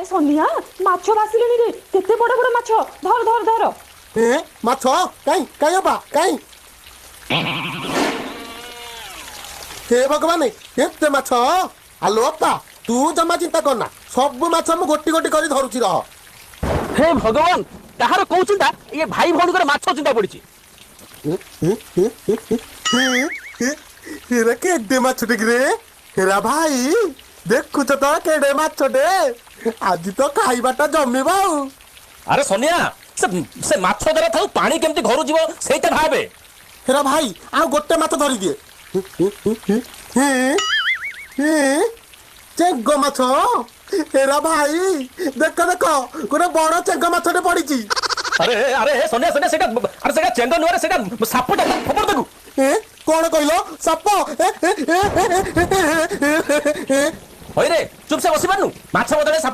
ଏ ସନିଆ, ମାଛ ଭାସିଲେଣି ରେ, କେତେ ବଡ ବଡ ମାଛ, ଧର ଧର ଧର। ଏ ମାଛ କାଇଁ କାଇଁ ଅପା କାଇଁ? ହେ ଭଗବାନ, ଏତେ ମାଛ! ଆଲୋ ଅପା, ତୁ ଜମା ଚିନ୍ତା କରନା, ସବୁ ମାଛ ମୁଁ ଗୋଟି ଗୋଟି କରି ଧରୁଛି, ରହ। ହେ ଭଗବାନ, କାହାର କୋଉ ଚିନ୍ତା, ଇଏ ଭାଇ ଭଉଣୀଙ୍କର ମାଛ ଚିନ୍ତା ପଡିଛି। ହେରା କେଡେ ମାଛଟେ କିରେ! ହେରା ଭାଇ, ଦେଖୁଛ ତ କେଡେ ମାଛଟେ? ଆଜି ତ ଖାଇବାଟା ଜମିବ ଆଉ। ଆରେ ସନିଆ, ସେ ମାଛ ଧରା ଥାଉ, ପାଣି କେମିତି ଘରୁ ଯିବ ସେଇଟା ଭାବେ। ହେରା ଭାଇ, ଆଉ ଗୋଟେ ମାଛ ଧରିଦିଏ। ଚେଙ୍ଗ ମାଛ! ହେରା ଭାଇ, ଦେଖ ଦେଖ, ଗୋଟେ ବଡ ଚେଙ୍ଗ ମାଛଟେ ପଡିଛି। ଆରେ ଆରେ ସନିଆ ସନିଆ, ସେଇଟା, ଆରେ ସେଇଟା ଚେଙ୍ଗ ନୁହଁ, ସେଇଟା ସାପଟା, ଖବର ତାକୁ। କଣ କହିଲ, ସାପ? ହଇରେ, ଚୁପ୍ ସେ ବସି ପାରୁନୁ, ମାଛ ବଦଳରେ ସାପ।